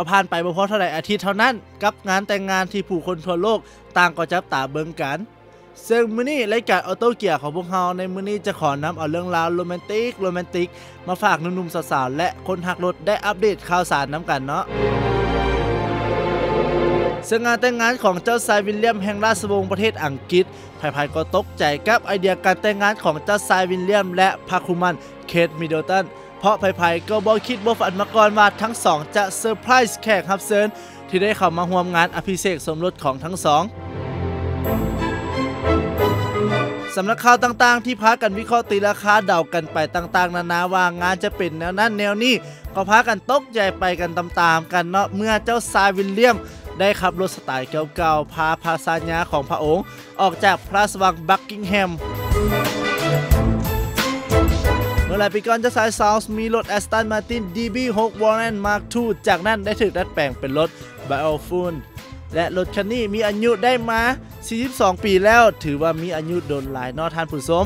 ຜ່ານໄປບໍ່ພໍເທົ່າໃດອາທິດເທົ່ານັ້ນ ກັບງານແຕ່ງງານທີ່ຜູ້ຄົນທົ່ວໂລກຕ່າງກໍຈັບຕາເບິ່ງກັນ. ເຊິ່ງມື້ນີ້ລາຍການ Auto Gear ຂອງພວກເຮົາໃນມື້ນີ້ຈະຂໍນຳເອົາເລື່ອງລາວໂຣແມນຕິກໆ ມາຝາກໜຸ່ມໆ ສາວໆ ແລະ ຄົນຮັກລົດໄດ້ອັບເດດຂ່າວສານນຳກັນເນາະ. ເຊິ່ງງານແຕ່ງງານຂອງເຈົ້າຊາຍວິນລຽມແຫ່ງລາຊະວົງປະເທດອັງກິດ ໃຜໆກໍຕົກໃຈກັບໄອເດຍການແຕ່ງງານຂອງເຈົ້າຊາຍວິນລຽມ ແລະ ພະຄູມັນ ເຄທ ມິດເດິລຕັນ ເພາະໃຜໆກໍບໍ່ຄິດບໍ່ຝັນມາກ່ອນວ່າທັງສອງຈະເຊີໄພຣສ໌ແຂກຮັບເຊີນທີ່ໄດ້ເຂົ້າມາຮ່ວມງານອະພິເສກສົມລົດຂອງທັງສອງ. ສຳນັກຂ່າວຕ່າງໆທີ່ພາກັນວິເຄາະຕີລາຄາເດົາກັນໄປຕ່າງໆນານາວ່າງານຈະເປັນແນວນັ້ນແນວນີ້ ກໍພາກັນຕົກໃຈໄປກັນຕາມໆກັນເນາະ ເມື່ອເຈົ້າຊາຍວິນລຽມໄດ້ຂັບລົດສະໄຕເກົ່າໆ ພາພະຊາຍາຂອງພະອົງ ອອກຈາກພະລາຊະວັງບັກກິງແຮມ. ເມື່ອຫຼາຍປີກ່ອນ ເຈົ້າຊາຍຊາວສ໌ມີລົດແອັສຕັນມາຕິນ ດີບີຫົກ ວໍແລນ ມາກທູ ຈາກນັ້ນໄດ້ຖືກດັດແປງເປັນລົດໄບໂອຟູນ ແລະ ລົດຄັນນີ້ມີອາຍຸໄດ້ມາສີ່ສິບສອງປີແລ້ວ ຖືວ່າມີອາຍຸດົນຫຼາຍເນາະທ່ານຜູ້ຊົມ.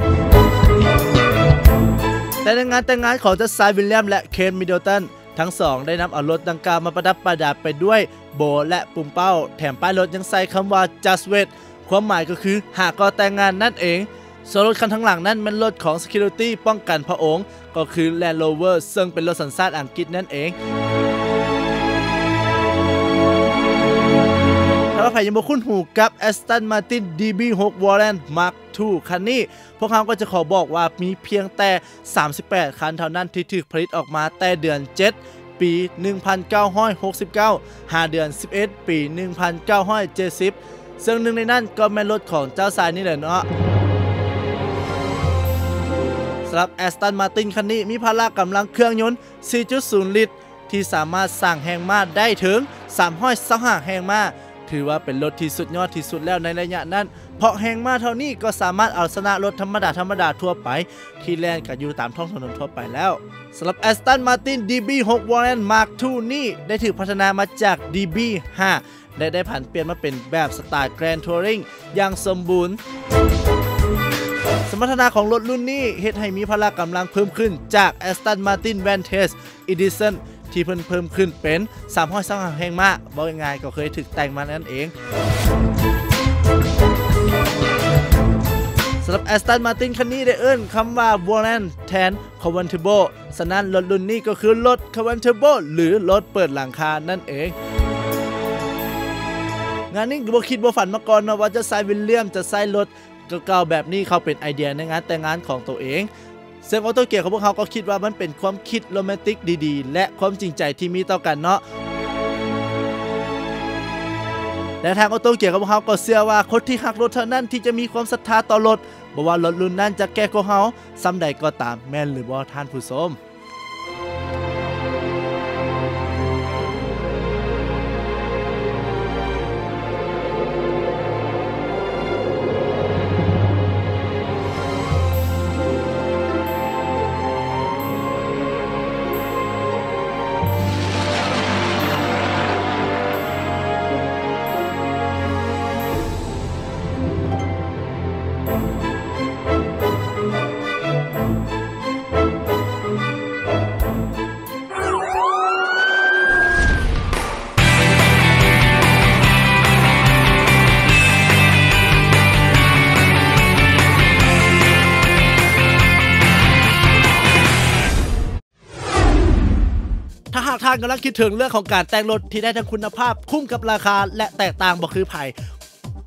ແຕ່ໃນງານແຕ່ງງານຂອງເຈົ້າຊາຍວິນລຽມ ແລະ ເຄທ ມິດເດິລຕັນ ທັງສອງໄດ້ນຳເອົາລົດດັ່ງກ່າວມາປະດັບປະດາໄປດ້ວຍໂບ ແລະ ປຸ່ມເປົ້າ ແຖມປ້າຍລົດຍັງໃສ່ຄຳວ່າ Just Wait ຄວາມໝາຍກໍຄື ຫາກໍແຕ່ງງານນັ້ນເອງ. ສ່ວນລົດຄັນທາງຫຼັງນັ້ນແມ່ນລົດຂອງ Security ປ້ອງກັນພະອົງ ກໍຄື Land Rover ເຊິ່ງເປັນລົດສັນຊາດອັງກິດນັ້ນເອງ. ຖ້າວ່າໃຜຍັງບໍ່ຄຸ້ນຫູກັບ Aston Martin ດີບີຫົກ ວໍແລນ ມາກທູ ຄັນນີ້ ພວກເຮົາກໍຈະຂໍບອກວ່າມີພຽງແຕ່ສາມສິບແປດຄັນເທົ່ານັ້ນທີ່ຖືກຜະລິດອອກມາແຕ່ເດືອນເຈັດ ປີໜຶ່ງພັນເກົ້າຮ້ອຍຫົກສິບເກົ້າ ຫາເດືອນສິບເອັດ ປີໜຶ່ງພັນເກົ້າຮ້ອຍເຈັດສິບ ເຊິ່ງໜຶ່ງໃນນັ້ນກໍແມ່ນລົດຂອງເຈົ້າຊາຍນີ້ແຫຼະເນາະ. ສຳລັບ Aston Martin ຄັນນີ້ມີພະລະກຳລັງເຄື່ອງຍົນສີ່ຈຸດສູນລິດ ທີ່ສາມາດສ້າງແຮງມ້າໄດ້ເຖິງສາມຮ້ອຍຊາວຫ້າແຮງມ້າ, ຖືວ່າເປັນລົດທີ່ສຸດຍອດທີ່ສຸດແລ້ວໃນໄລຍະນັ້ນ, ເພາະແຮງມ້າເທົ່ານີ້ກໍສາມາດເອົາຊະນະລົດທຳມະດາໆທົ່ວໄປ ທີ່ແລ່ນກັນຢູ່ຕາມທ້ອງຖະໜົນທົ່ວໄປແລ້ວ. ສຳລັບ Aston Martin ດີບີຫົກ ວໍແລນ ມາກທູ ນີ້ໄດ້ຖືກພັດທະນາມາຈາກ ດີບີຫ້າ ແລະ ໄດ້ຜັນປ່ຽນມາເປັນແບບສະໄຕລ໌ Grand Touring ຢ່າງສົມບູນ. ສະມັດຖະນະຂອງລົດລຸ້ນນີ້ເຮັດໃຫ້ມີພະລະກຳລັງເພີ່ມຂຶ້ນຈາກ Aston Martin Vantage Edition ທີ່ເພິ່ນເພີ່ມຂຶ້ນເປັນສາມຮ້ອຍຊາວຫ້າແຮງມ້າ, ເວົ້າງ່າຍໆກໍເຄີຍຖືກແຕ່ງມານັ້ນເອງ. ສຳລັບ Aston Martin ຄັນນີ້ໄດ້ເອີ້ນຄຳວ່າ ວໍແລນ ແທນ Convertible ສະນັ້ນລົດລຸ້ນນີ້ກໍຄືລົດ Convertible ຫຼື ລົດເປີດຫຼັງຄານັ້ນເອງ. ງານນີ້ກໍບໍ່ຄິດບໍ່ຝັນມາກ່ອນເນາະວ່າເຈົ້າຊາຍວິນລຽມຈະໃຊ້ລົດເກົ່າໆແບບນີ້ເຂົ້າເປັນໄອເດຍໃນງານແຕ່ງງານຂອງໂຕເອງ. ເຊິ່ງ Auto Gear ຂອງພວກເຮົາກໍຄິດວ່າມັນເປັນຄວາມຄິດໂຣແມນຕິກດີໆ ແລະ ຄວາມຈິງໃຈທີ່ມີຕໍ່ກັນເນາະ. ແລະ ທາງ Auto Gear ຂອງພວກເຮົາກໍເຊື່ອວ່າຄົນທີ່ຮັກລົດເທົ່ານັ້ນທີ່ຈະມີຄວາມສັດທາຕໍ່ລົດ, ບໍ່ວ່າລົດລຸ້ນນັ້ນຈະແກ່ກວ່າເຮົາສ່ຳໃດກໍຕາມ, ແມ່ນຫຼືບໍ່ທ່ານຜູ້ຊົມ? ຖ້າຫາກທ່ານກຳລັງຄິດເຖິງເລື່ອງຂອງການແຕ່ງລົດທີ່ໄດ້ທັງຄຸນນະພາບ, ຄຸ້ມກັບລາຄາ ແລະ ແຕກຕ່າງບໍ່ຄືໃຜ,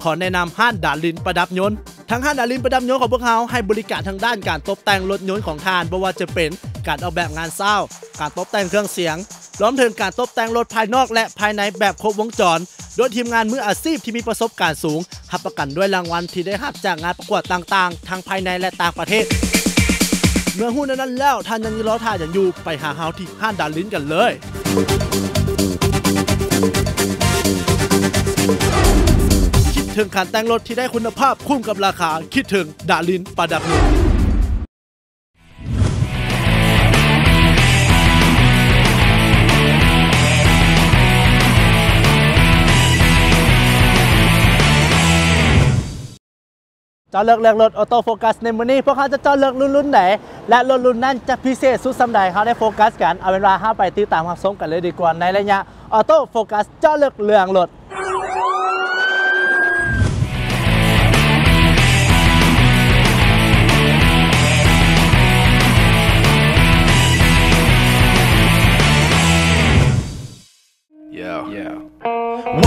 ຂໍແນະນຳຮ້ານດາລິນປະດັບຍົນ. ທາງຮ້ານດາລິນປະດັບຍົນຂອງພວກເຮົາໃຫ້ບໍລິການທາງດ້ານການຕົບແຕ່ງລົດຍົນຂອງທ່ານ, ບໍ່ວ່າຈະເປັນການອອກແບບງານເຊົ້າ, ການຕົບແຕ່ງເຄື່ອງສຽງ, ລວມເຖິງການຕົບແຕ່ງລົດພາຍນອກ ແລະ ພາຍໃນແບບຄົບວົງຈອນ, ດ້ວຍທີມງານມືອາຊີບທີ່ມີປະສົບການສູງ, ຮັບປະກັນດ້ວຍລາງວັນທີ່ໄດ້ຮັບຈາກງານປະກວດຕ່າງໆ ທັງພາຍໃນ ແລະ ຕ່າງປະເທດ. ເມື່ອຮູ້ແນວນັ້ນແລ້ວ, ທ່ານຍັງລໍຖ້າຫຍັງຢູ່? ໄປຫາເຮົາທີ່ຮ້ານດາລິນກັນເລີຍ. ຄິດເຖິງການແຕ່ງລົດທີ່ໄດ້ຄຸນນະພາບ, ຄຸ້ມກັບລາຄາ, ຄິດເຖິງດາລິນປະດັບຍົນ. ເຈາະເລືອກເລືອກລົດ Auto Focus ໃນມື້ນີ້, ພວກເຮົາຈະເຈາະເລືອກລຸ້ນໆໃດ ແລະ ລົດລຸ້ນນັ້ນຈະພິເສດສຸດສ່ຳໃດ, ເຮົາໄດ້ໂຟກັສກັນ. ເອົາເປັນວ່າເຮົາໄປຕິດຕາມຮັບຊົມກັນເລີຍດີກວ່າ ໃນໄລຍະ Auto Focus ເຈາະເລິກເລື່ອງລົດ. Yeah. Yeah.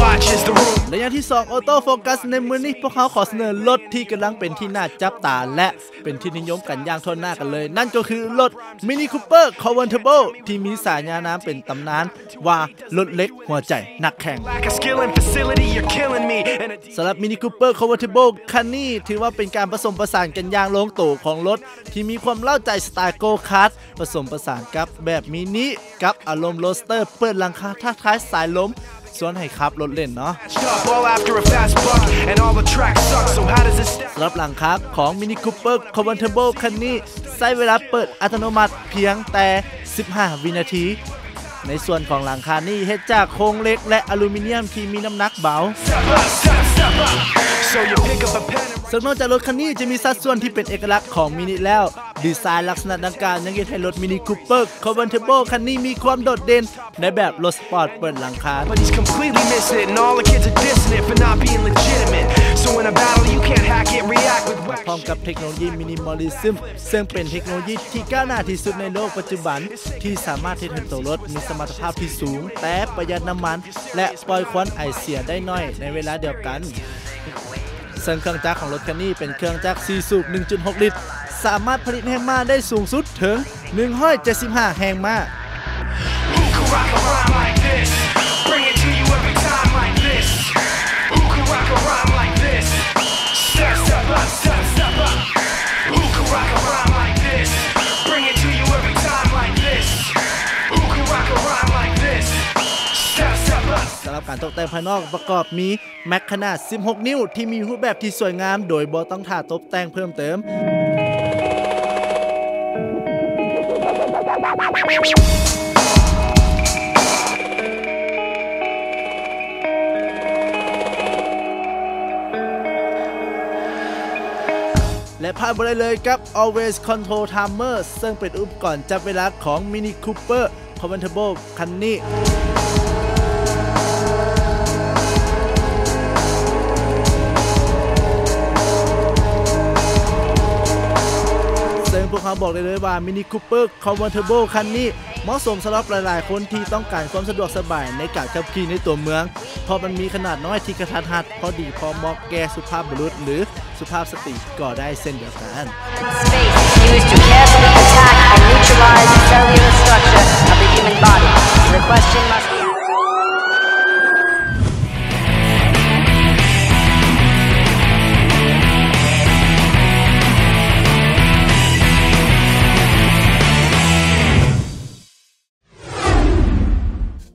Watch is the rule. ໄລຍະທີສອງ Auto Focus ໃນມື້ນີ້ ພວກເຮົາຂໍສະເໜີລົດທີ່ກຳລັງເປັນທີ່ໜ້າຈັບຕາ ແລະ ເປັນທີ່ນິຍົມກັນຢ່າງທົ່ວໜ້າກັນເລີຍ, ນັ້ນກໍຄືລົດ Mini Cooper Convertible ທີ່ມີສາຍານາມເປັນຕຳນານວ່າລົດເຫຼັກຫົວໃຈນັກແຂ່ງ. Lack of skill and facility, you're killing me. And a ສຳລັບ Mini Cooper Convertible ຄັນນີ້ ຖືວ່າເປັນການປະສົມປະສານກັນຢ່າງລົງໂຕຂອງລົດທີ່ມີຄວາມເລົ້າໃຈສະໄຕລ໌ Go Kart ປະສົມປະສານກັບແບບມິນິ ກັບອາລົມໂຣດສະເຕີ ເປີດຫຼັງຄາທ້າທາຍສາຍລົມ ຊວນໃຫ້ຂັບລົດເລ່ນເນາະ. All after a fast buck and all the track sucks, so how does it stack? ສຳລັບຫຼັງຄາຂອງ Mini Cooper Convertible ຄັນນີ້ ໃຊ້ເວລາເປີດອັດຕະໂນມັດພຽງແຕ່ສິບຫ້າວິນາທີ. ໃນສ່ວນຂອງຫຼັງຄານີ້ເຮັດຈາກໂຄງເຫຼັກ ແລະ ອາລູມິນຽມທີ່ມີນ້ຳໜັກເບົາ. Step up, step, step up. So you pick up a pen and ເຊິ່ງນອກຈາກລົດຄັນນີ້ຈະມີສັດສ່ວນທີ່ເປັນເອກະລັກຂອງມິນິແລ້ວ, ດີໄຊລັກສະນະດັ່ງກ່າວຍັງເຮັດໃຫ້ລົດ Mini Cooper Convertible ຄັນນີ້ມີຄວາມໂດດເດັ່ນໃນແບບລົດສະປອດເປີດຫຼັງຄາ. But he's completely missing it, and all the kids are dissing it for not being legitimate. So in a battle, you can't hack it, react with whack. ພ້ອມກັບເທັກໂນໂລຢີ Minimalism ເຊິ່ງເປັນເທັກໂນໂລຢີທີ່ກ້າວໜ້າທີ່ສຸດໃນໂລກປັດຈຸບັນ ທີ່ສາມາດເຮັດໃຫ້ໂຕລົດມີສະມັດຕະພາບທີ່ສູງ ແຕ່ປະຢັດນ້ຳມັນ ແລະ ປ່ອຍຄວັນໄອເສຍໄດ້ໜ້ອຍໃນເວລາດຽວກັນ. ເຊິ່ງເຄື່ອງຈັກຂອງລົດຄັນນີ້ເປັນເຄື່ອງຈັກສີ່ສູບ ໜຶ່ງຈຸດຫົກລິດ ສາມາດຜະລິດແຮງມ້າໄດ້ສູງສຸດເຖິງໜຶ່ງຮ້ອຍເຈັດສິບຫ້າແຮງມ້າ. Who can rock a rhyme like this? Bring it to you every time like this. Who can rock a rhyme like this? Step, step up, step, step up. Who can rock a rhyme like this? Bring it to you every time like this. Who can rock a rhyme like this? Step, step up. ສຳລັບການຕົກແຕ່ງພາຍນອກປະກອບມີ ແມັກຂະໜາດສິບຫົກນິ້ວທີ່ມີຮູບແບບທີ່ສວຍງາມໂດຍບໍ່ຕ້ອງຖ້າຕົບແຕ່ງເພີ່ມເຕີມ. ແລະ ພາດບໍ່ໄດ້ເລີຍກັບ Always Control Timer ເຊິ່ງເປັນອຸປະກອນຈັບເວລາຂອງ Mini Cooper Convertible ຄັນນີ້ ເຊິ່ງພວກເຮົາບອກໄດ້ເລີຍວ່າ Mini Cooper Convertible ຄັນນີ້ເໝາະສົມສຳລັບຫຼາຍໆຄົນທີ່ຕ້ອງການຄວາມສະດວກສະບາຍໃນການຂັບຂີ່ໃນຕົວເມືອງ ເພາະມັນມີຂະໜາດນ້ອຍທີ່ກະທັດຮັດ ພໍດີພໍເໝາະແກ່ສຸພາບບຸລຸດ ຫຼື ສຸພາບສະຕີກໍໄດ້ເຊັ່ນດຽວກັນ. Space used to carefully attack and neutralize the cellular structure of the human body. The question must be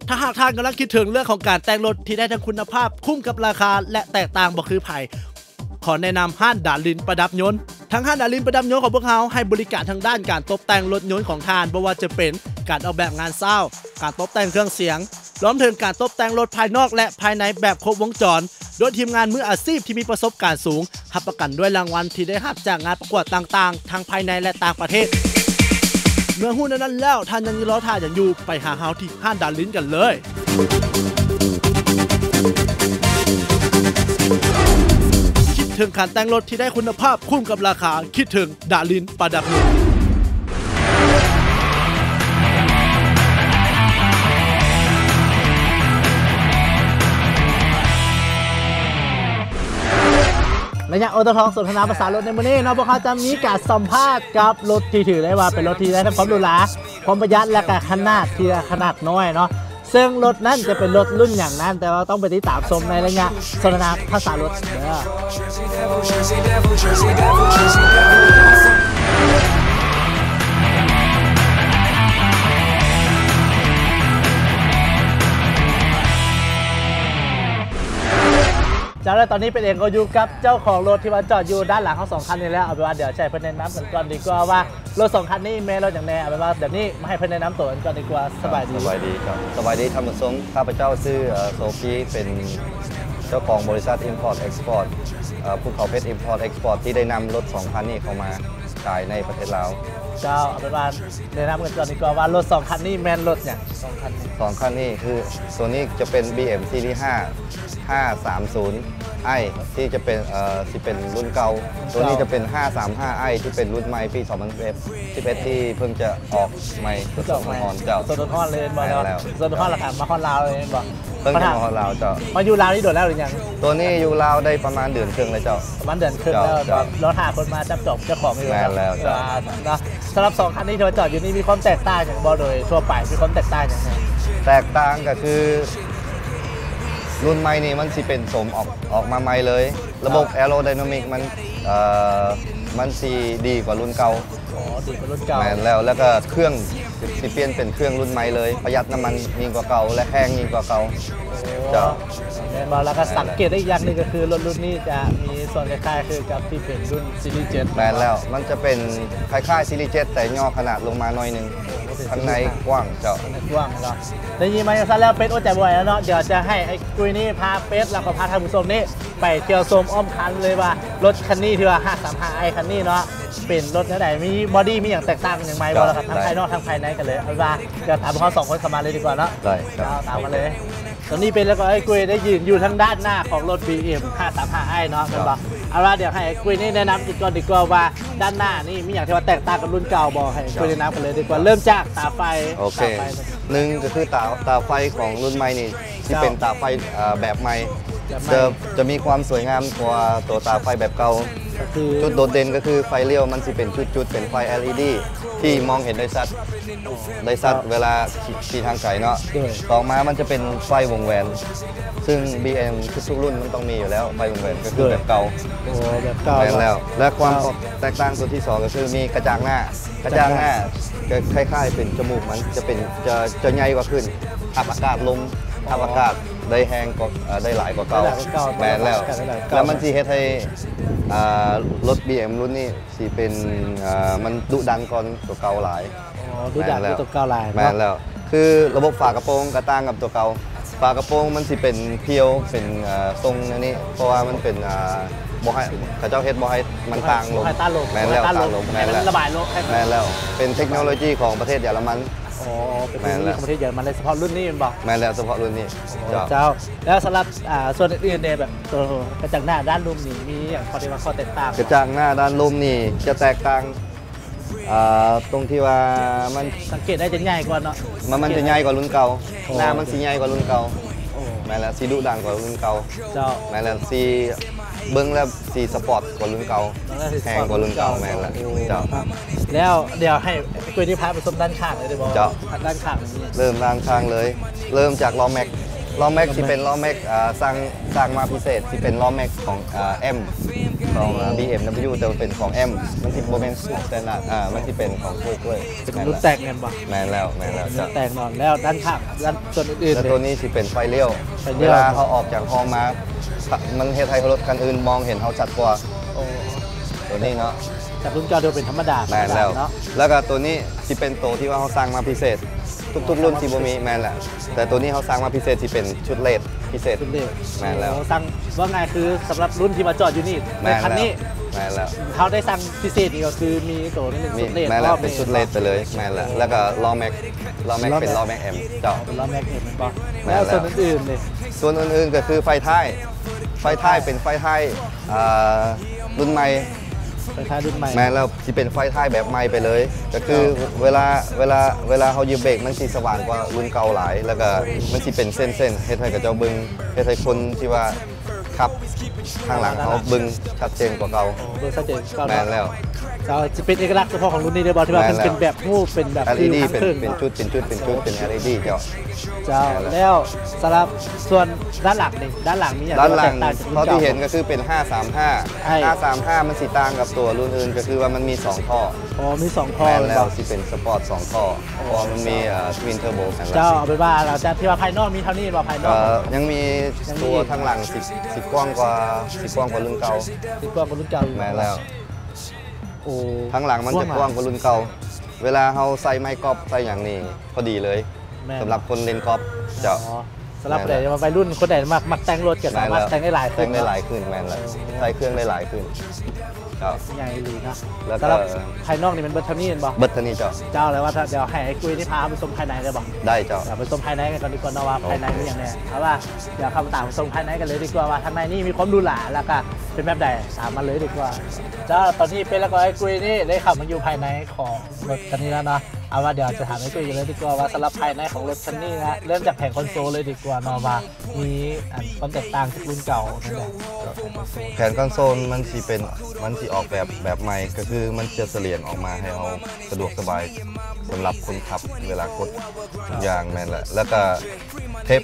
ຖ້າຫາກທ່ານກຳລັງຄິດເຖິງເລື່ອງຂອງການແຕ່ງລົດທີ່ໄດ້ທັງຄຸນນະພາບ, ຄຸ້ມກັບລາຄາ ແລະ ແຕກຕ່າງບໍ່ຄືໃຜ, ຂໍແນະນຳຮ້ານດາລິນປະດັບຍົນ. ທາງຮ້ານດາລິນປະດັບຍົນຂອງພວກເຮົາໃຫ້ບໍລິການທາງດ້ານການຕົບແຕ່ງລົດຍົນຂອງທ່ານ, ບໍ່ວ່າຈະເປັນການອອກແບບງານເຊົ້າ, ການຕົບແຕ່ງເຄື່ອງສຽງ, ລວມເຖິງການຕົບແຕ່ງລົດພາຍນອກ ແລະ ພາຍໃນແບບຄົບວົງຈອນ, ໂດຍທີມງານມືອາຊີບທີ່ມີປະສົບການສູງ, ຮັບປະກັນດ້ວຍລາງວັນທີ່ໄດ້ຮັບຈາກງານປະກວດຕ່າງໆ ທັງພາຍໃນ ແລະ ຕ່າງປະເທດ. ເມື່ອຮູ້ແນວນັ້ນແລ້ວ, ທ່ານຍັງລໍຖ້າຫຍັງຢູ່? ໄປຫາເຮົາທີ່ຮ້ານດາລິນກັນເລີຍ. ຄິດເຖິງການແຕ່ງລົດທີ່ໄດ້ຄຸນນະພາບ, ຄຸ້ມກັບລາຄາ, ຄິດເຖິງ ດາລິນປະດັບຍົນ. ໄລຍະໂອໂຕທອກສົນທະນາພາສາລົດໃນມື້ນີ້ເນາະ, ພວກເຮົາຈະມີການສຳພາດກັບລົດທີ່ຖືໄດ້ວ່າເປັນລົດທີ່ໄດ້ທັງຄວາມຫຼູຫຼາ, ຄວາມປະຢັດ ແລະ ກະຂະໜາດທີ່ຂະໜາດນ້ອຍເນາະ. ເຊິ່ງລົດນັ້ນຈະເປັນລົດລຸ້ນຫຍັງນັ້ນ, ແຕ່ວ່າຕ້ອງໄປຕິດຕາມຊົມໃນໄລຍະສົນທະນາພາສາລົດເດີ. ເຈົ້າ ແລະ ຕອນນີ້ເປັນເອງກໍຢູ່ກັບເຈົ້າຂອງລົດທີ່ວ່າຈອດຢູ່ດ້ານຫຼັງເຮົາສອງຄັນນີ້ແລ້ວ. ເອົາເປັນວ່າດຽວໃຫ້ເພິ່ນແນະນຳກັນກ່ອນດີກວ່າວ່າ ລົດສອງຄັນນີ້ແມ່ນລົດຫຍັງແດ່? ເອົາເປັນວ່າດຽວນີ້ມາໃຫ້ເພິ່ນແນະນຳໂຕກັນກ່ອນດີກວ່າ. ສະບາຍດີ. ສະບາຍດີຄັບ. ສະບາຍດີທ່ານຜູ້ຊົມ. ຂ້າພະເຈົ້າຊື່ ເອີ ໂຊກີ ເປັນເຈົ້າຂອງບໍລິສັດ Import Export ເອີ ພູເຂົາເພັດ Import Export ທີ່ໄດ້ນຳລົດສອງຄັນນີ້ເຂົ້າມາ. ຂາຍໃນປະເທດລາວ. ເຈົ້າ ເອົາເປັນວ່າແນະນຳກັນກ່ອນດີກວ່າວ່າລົດສອງຄັນນີ້ແມ່ນລົດຫຍັງ? ສອງຄັນນີ້ ສອງຄັນນີ້ຄື ໂຕນີ້ຈະເປັນ ບີເອັມ ຊີຣີຫ້າ ຫ້າສາມສູນ ໄອ ທີ່ຈະເປັນ ເອີ ຊິເປັນລຸ້ນເກົ່າ. ລຸ້ນເກົ່າ ໂຕນີ້ຈະເປັນ ຫ້າສາມຫ້າ ໄອ ທີ່ເປັນລຸ້ນໃໝ່ປີສອງພັນສິບເອັດ ສິບເອັດ ທີ່ເພິ່ງຈະອອກໃໝ່ ເພິ່ງຈະອອກໃໝ່ ສົດໆຮ້ອນໆ ເຈົ້າ ສົດໆຮ້ອນໆເລີຍແມ່ນບໍ່? ແມ່ນແລ້ວ ສົດໆຮ້ອນໆ ແລ້ວກໍມາຮອດລາວເລີຍແມ່ນບໍ່? ເພິ່ງຈະມາຮອດລາວເຈົ້າ. ມາຢູ່ລາວນີ້ດົນແລ້ວຫຼືຍັງ? ໂຕນີ້ຢູ່ລາວໄດ້ປະມານເດືອນເຄິ່ງແລ້ວເຈົ້າ. ປະມານເດືອນເຄິ່ງແລ້ວ ເຈົ້າ ລໍຖ້າຄົນມາຈັບຈອງເຈົ້າຂອງຢູ່. ແມ່ນແລ້ວເຈົ້າ. ເນາະ ສຳລັບສອງຄັນນີ້ທີ່ວ່າຈອດຢູ່ນີ້ມີຄວາມແຕກຕ່າງຫຍັງບໍ່ ໂດຍທົ່ວໄປ ມີຄວາມແຕກຕ່າງຫຍັງແດ່? ແຕກຕ່າງກໍຄືລຸ້ນໃໝ່ນີ້ມັນຊິເປັນໂສມອອກ ອອກມາໃໝ່ເລີຍ. ລະບົບ ເຈົ້າ ແອໂຣໄດນາມິກມັນ ເອີ ມັນຊິດີກວ່າລຸ້ນເກົ່າ. ອໍ ດີກວ່າລຸ້ນເກົ່າ. ແມ່ນແລ້ວ ແລ້ວກໍເຄື່ອງຊິປ່ຽນເປັນເຄື່ອງລຸ້ນໃໝ່ເລີຍ, ປະຢັດນ້ຳມັນຍິ່ງກວ່າເກົ່າ ແລະ ແຮງຍິ່ງກວ່າເກົ່າ. ໂອ້ ເຈົ້າ. ແມ່ນບໍ່? ແລ້ວກໍສັງເກດໄດ້ອີກຢ່າງໜຶ່ງກໍຄືລົດລຸ້ນນີ້ຈະມີສ່ວນຄ້າຍໆຄືກັບທີ່ເປັນລຸ້ນຊີຣີເຈັດ. ແມ່ນແລ້ວ ມັນຈະເປັນຄ້າຍໆຊີຣີເຈັດ ແຕ່ຫຍໍ້ຂະໜາດລົງມາໜ້ອຍໜຶ່ງ. ໂອ້ ເປັນ ຂ້າງໃນກວ້າງເຈົ້າ. ຂ້າງໃນກວ້າງເນາະ. ໄດ້ຍິນມາຈັ່ງຊັ້ນແລ້ວ ເປັດອົດໃຈບໍ່ໄຫວແລ້ວເນາະ. ດຽວຈະໃຫ້ອ້າຍກຸ້ຍນີ້ພາເປັດ ແລ້ວກໍພາທ່ານຜູ້ຊົມນີ້ໄປທ່ຽວຊົມອ້ອມຄັນເລີຍວ່າ ລົດຄັນນີ້ທີ່ວ່າ ຫ້າສາມຫ້າໄອ ຄັນນີ້ເນາະ ເປັນລົດແນວໃດ ມີບອດີ້ມີຫຍັງແຕກຕ່າງຫຍັງໃໝ່ບໍ່ ເຈົ້າ ແລ້ວກໍທັງ ໄດ້ ພາຍນອກທັງພາຍໃນກັນເລີຍ. ເອົາວ່າດຽວຕາມພວກເຮົາສອງຄົນເຂົ້າມາເລີຍດີກວ່າເນາະ. ໄດ້ ເຈົ້າ ຕາມມາເລີຍ. ຕອນນີ້ເປັດ ແລ້ວກໍອ້າຍກຸ້ຍໄດ້ຢືນຢູ່ທາງດ້ານໜ້າຂອງລົດ ບີເອັມ ຫ້າສາມຫ້າໄອ ເນາະ ແມ່ນບໍ່? ເອົາວ່າດຽວໃຫ້ອ້າຍກຸ້ຍນີ້ແນະນຳກັນກ່ອນດີກວ່າວ່າ ດ້ານໜ້ານີ້ມີຫຍັງທີ່ວ່າແຕກຕ່າງກັບລຸ້ນເກົ່າບໍ່? ໃຫ້ອ້າຍກຸ້ຍແນະນຳກັນເລີຍດີກວ່າ ເລີ່ມຈາກຕາໄຟ. ໂອເຄ ຕາໄຟ ໜຶ່ງກໍຄືຕາ ຕາໄຟຂອງລຸ້ນໃໝ່ນີ້ ຊິເປັນ ເຈົ້າ ຕາໄຟ ເອີ ແບບໃໝ່. ແບບໃໝ່. ຈະ ຈະມີຄວາມສວຍງາມກວ່າຕົວຕາໄຟແບບເກົ່າ. ກໍຄື ຈຸດໂດດເດັ່ນກໍຄືໄຟລ້ຽວມັນຊິເປັນຈຸດໆ ເປັນໄຟ ແອລອີດີ ທີ່ມອງເຫັນໄດ້ຊັດ ໄດ້ຊັດ ເຈົ້າ ເວລາຂີ່ ຂີ່ທາງໄກເນາະ. ໂດຍ. ຕໍ່ມາມັນຈະເປັນໄຟວົງແຫວນ ຊຶ່ງ ບີເອັມ ທຸກໆລຸ້ນມັນຕ້ອງມີຢູ່ແລ້ວ ໄຟວົງແຫວນກໍຄື ໂດຍ ແບບເກົ່າ. ໂອ້ ແບບເກົ່າ. ແມ່ນແລ້ວ ແລະ ຄວາມ ເຈົ້າ ແຕກຕ່າງຕົວທີສອງກໍຄືມີກະຈັງໜ້າ. ກະຈັງໜ້າ ກະຈາກໜ້າ ກໍຄ້າຍໆເປັນຈະມູກມັນ ຈະເປັນ ຈະ ຈະໃຫຍ່ກວ່າຂຶ້ນ ຮັບອາກາດລົມ ອໍ ຮັບອາກາດໄດ້ແຮງກວ່າ ເອີ ໄດ້ຫຼາຍກວ່າເກົ່າ. ໄດ້ຫຼາຍກວ່າເກົ່າ. ແມ່ນແລ້ວ. ຮັບອາກາດໄດ້ຫຼາຍກວ່າເກົ່າ. ແລ້ວມັນຊິເຮັດໃຫ້ ອ່າ ລົດ ບີເອັມ ລຸ້ນນີ້ຊິເປັນ ອ່າ ມັນດຸດັນກວ່າຕົວເກົ່າຫຼາຍ. ອໍ ດຸດັນກວ່າຕົວເກົ່າຫຼາຍເນາະ. ແມ່ນແລ້ວ ຄືລະບົບຝາກະໂປງກໍຕ່າງກັບຕົວເກົ່າ. ຝາກະໂປງມັນຊິເປັນພຽວ ເປັນ ເອີ ຊົງແນວນີ້ ເພາະວ່າມັນເປັນ ອ່າ ບໍ່ໃຫ້ ເຂົາເຈົ້າເຮັດບໍ່ໃຫ້ມັນຕ່າງລົມ. ບໍ່ໃຫ້ ບໍ່ໃຫ້ຕ້ານລົມ. ແມ່ນແລ້ວ. ບໍ່ໃຫ້ຕ້ານລົມ. ແມ່ນແລ້ວ. ໃຫ້ມັນລະບາຍລົມ. ແມ່ນແລ້ວ. ເປັນເທັກໂນໂລຈີຂອງປະເທດເຢຍລະມັນ. ອໍ ເປັນເທັກໂນໂລຈີຂອງປະເທດເຢຍລະມັນເລີຍ ສະເພາະລຸ້ນນີ້ແມ່ນບໍ່? ແມ່ນແລ້ວ. ສະເພາະລຸ້ນນີ້. ອໍ ເຈົ້າ. ເຈົ້າ ແລ້ວສຳລັບ ອ່າ ສ່ວນອື່ນໆເດ ແບບໂຕກະຈັງໜ້າດ້ານລຸ່ມນີ້ ມີຫຍັງ ຂໍ້ ທີ່ວ່າຂໍ້ແຕກຕ່າງ? ກະຈັງໜ້າດ້ານລຸ່ມນີ້ຈະແຕກຕ່າງ ອ່າ ຕົງທີ່ວ່າມັນ ສັງເກດໄດ້ຈະໃຫຍ່ກວ່າເນາະ. ມັນ ມັນຈະໃຫຍ່ກວ່າລຸ້ນເກົ່າ. ໂອ້ ໜ້າມັນຊິໃຫຍ່ກວ່າລຸ້ນເກົ່າ. ໂອ້ ແມ່ນແລ້ວ ຊິດຸດັນກວ່າລຸ້ນເກົ່າ. ເຈົ້າ. ແມ່ນແລ້ວ ຊິເບິ່ງແລ້ວຊິສະປອດກວ່າລຸ້ນເກົ່າ. ເບິ່ງແລ້ວຊິສະປອດ ແຮງກວ່າລຸ້ນເກົ່າ. ລຸ້ນເກົ່າ. ແມ່ນແລ້ວ. ໂອ້ ເຈົ້າ. ແລ້ວດຽວໃຫ້ອ້າຍກຸ້ຍນີ້ພາໄປຊົມດ້ານຂ້າງເລີຍໄດ້ບໍ່? ເຈົ້າ. ດ້ານຂ້າງນີ້ ເລີ່ມດ້ານຂ້າງເລີຍ ເລີ່ມຈາກລໍ້ແມັກ. ລໍ້ແມັກຊິເປັນລໍ້ແມັກ ເອີ ສ້າງ ສ້າງມາພິເສດ ຊິເປັນລໍ້ແມັກຂອງ ເອີ ແອັມ ຂອງ ເອີ ບີເອັມດັບເບິນຢູ ແຕ່ວ່າເປັນຂອງແອັມ ມັນຊິບໍ່ແມ່ນຂອງສະແຕນດາດ ອ່າ ມັນຊິເປັນຂອງໂຄເກີ້. ເປັນລຸ້ນແຕັກແມ່ນບໍ່? ແມ່ນແລ້ວ ແມ່ນແລ້ວ. ລຸ້ນແຕັກເນາະ. ແລ້ວດ້ານຂ້າງ ດ້ານສ່ວນອື່ນໆ ແລ້ວໂຕນີ້ຊິເປັນໄຟລ້ຽວ. ໄຟລ້ຽວ. ເວລາເຮົາອອກຈາກຫໍມາ ມັນເຮັດໃຫ້ລົດຄັນອື່ນມອງເຫັນເຮົາຊັດກວ່າ. ໂອ້ ໂຕນີ້ເນາະ ຈາກລຸ້ນເກົ່າທີ່ເປັນທຳມະດາ. ແມ່ນແລ້ວ. ທຳມະດາເນາະ. ແລ້ວກໍໂຕນີ້ຊິເປັນໂຕທີ່ວ່າເຮົາສ້າງມາພິເສດ ທຸກໆລຸ້ນຊິບໍ່ມີ. ແມ່ນແຫຼະ ແຕ່ໂຕນີ້ເຮົາສ້າງມາພິເສດ ຊິເປັນຊຸດເລດພິເສດ. ຊຸດເລດ. ແມ່ນແລ້ວ. ໂອ້ ສ້າງ ວ່າງ່າຍຄືສຳລັບລຸ້ນທີ່ມາຈອດຢູ່ນີ້ ໃນຄັນນີ້. ແມ່ນແລ້ວ. ເຮົາໄດ້ສ້າງພິເສດນີ້ກໍຄືມີໂຕນີ້ເປັນຊຸດເລດ. ແມ່ນແລ້ວ. ເປັນຊຸດເລດໄປເລີຍ. ແມ່ນແລ້ວ. ແລ້ວກໍລໍ້ແມັກ ລໍ້ແມັກເປັນລໍ້ແມັກແອັມ. ເຈົ້າ. ເປັນລໍ້ແມັກແອັມແມ່ນບໍ່? ແລ້ວສ່ວນອື່ນໆເດ? ສ່ວນອື່ນໆກໍຄືໄຟທ້າຍ ໄຟທ້າຍເປັນໄຟທ້າຍ ອ່າ ລຸ້ນໃໝ່. ໄຟທ້າຍລຸ້ນໃໝ່. ແມ່ນແລ້ວ ຊິເປັນໄຟທ້າຍແບບໃໝ່ໄປເລີຍ ກໍຄື ເຈົ້າ ເວລາ ເວລາ ເວລາເຮົາຢຽບເບຣກ ມັນຊິສະຫວ່າງກວ່າລຸ້ນເກົ່າຫຼາຍ ແລ້ວກໍມັນຊິເປັນເສັ້ນໆ ເຮັດໃຫ້ເຂົາເຈົ້າເບິ່ງ ເຮັດໃຫ້ຄົນທີ່ວ່າຂັບທາງຫຼັງເຮົາເບິ່ງຊັດເຈນກວ່າເກົ່າ. ໂອ້ ເບິ່ງຊັດເຈນກວ່າເກົ່າເນາະ. ແມ່ນແລ້ວ. ເຈົ້າ ຊິເປັນເອກະລັກສະເພາະຂອງລຸ້ນນີ້ໄດ້ບໍ່ ທີ່ວ່າເປັນ ແມ່ນແລ້ວ ເປັນແບບຮູບ ເປັນແບບ ແອລອີດີ ຄືທາງເທິງ ເປັນ ເປັນຈຸດ ເປັນຈຸດ ເປັນຈຸດ ເປັນ ແອລອີດີ ເຈົ້າ. ເຈົ້າ. ແມ່ນແລ້ວ. ແລ້ວສຳລັບສ່ວນດ້ານຫຼັງນີ້ ດ້ານຫຼັງມີຫຍັງ ດ້ານຫຼັງ ທີ່ວ່າແຕກຕ່າງຈາກລຸ້ນເກົ່າ? ເທົ່າທີ່ເຫັນກໍຄືເປັນຫ້າສາມຫ້າ. ຫ້າສາມຫ້າ ມັນຊິຕ່າງກັບຕົວລຸ້ນອື່ນ ກໍຄືວ່າມັນມີສອງທໍ່. ອໍ ມີສອງທໍ່. ແມ່ນແລ້ວ. ແມ່ນບໍ່? ຊິເປັນສະປອດສອງທໍ່. ອໍ ເພາະວ່າມັນມີ ເອີ ທະວິນເທີໂບ. ແມ່ນແລ້ວ. ເຈົ້າ ເອົາເປັນວ່າຫຼັງຈາກທີ່ວ່າພາຍນອກມີເທົ່ານີ້ບໍ່? ພາຍນອກ ກໍຍັງມີ ຍັງມີ ຕົວທາງຫຼັງຊິ ຊິກວ້າງກວ່າ ຊິກວ້າງກວ່າລຸ້ນເກົ່າ. ຊິກວ້າງກວ່າລຸ້ນເກົ່າ. ແມ່ນແລ້ວ. ໂອ້ ທາງຫຼັງມັນຈະກວ້າງກວ່າລຸ້ນເກົ່າ. ເວລາເຮົາໃສ່ໄມ້ກອບໃສ່ຫຍັງນີ້ພໍດີເລີຍ. ແມ່ນ. ສຳລັບຄົນຫຼິ້ນກອບ. ເຈົ້າ. ອໍ ສຳລັບຜູ້ໃດ ແມ່ນແລ້ວ ວ່າໄວລຸ້ນຄົນໃດມັກ ມັກແຕ່ງລົດ ກໍສາມາດ ແມ່ນແລ້ວ ແຕ່ງໄດ້ຫຼາຍ ແຕ່ງໄດ້ຫຼາຍຂຶ້ນ ແມ່ນແລ້ວ ໃສ່ເຄື່ອງໄດ້ຫຼາຍຂຶ້ນ ເຈົ້າ ໃຫຍ່ອີ່ຫຼີເນາະ. ແລ້ວກໍ ສຳລັບພາຍນອກນີ້ແມ່ນເບິດເທົ່ານີ້ແມ່ນບໍ່? ເບິດເທົ່ານີ້ເຈົ້າ. ເຈົ້າ ແລ້ວວ່າຖ້າ ດຽວໃຫ້ອ້າຍກຸ້ຍນີ້ພາໄປຊົມພາຍໃນໄດ້ບໍ່? ໄດ້ເຈົ້າ. ດຽວໄປຊົມພາຍໃນກັນກ່ອນດີກວ່າເນາະ ວ່າພາຍໃນມີຫຍັງແດ່. ເອົາວ່າ ດຽວເຮົາຕາມຊົມພາຍໃນກັນເລີຍດີກວ່າ ວ່າທາງໃນນີ້ມີຄວາມຫຼູຫຼາ ແລ້ວກໍເປັນແບບໃດ ຕາມມາເລີຍດີກວ່າ. ເຈົ້າ ຕອນນີ້ເປັນແລ້ວກໍອ້າຍກຸ້ຍນີ້ໄດ້ເຂົ້າມາຢູ່ພາຍໃນຂອງ ລົດຄັນນີ້ແລ້ວເນາະ. ເອົາວ່າດຽວຈະຖາມອ້າຍກຸ້ຍກັນເລີຍດີກວ່າ ວ່າສຳລັບພາຍໃນຂອງລົດຄັນນີ້ນະ ເລີ່ມຈາກແຜງຄອນໂຊນເລີຍດີກວ່າເນາະ ວ່າມີອັນຄວາມແຕກຕ່າງຈາກລຸ້ນເກົ່ານັ້ນແຫຼະ. ແຜງຄອນໂຊນມັນຊິເປັນ ມັນຊິອອກແບບ ແບບໃໝ່ ກໍຄືມັນຈະສະຫຼຽນອອກມາໃຫ້ເຮົາສະດວກສະບາຍສຳລັບຄົນຂັບເວລາກົດທຸກຢ່າງ ແມ່ນແຫຼະ. ແລ້ວກໍເທັບ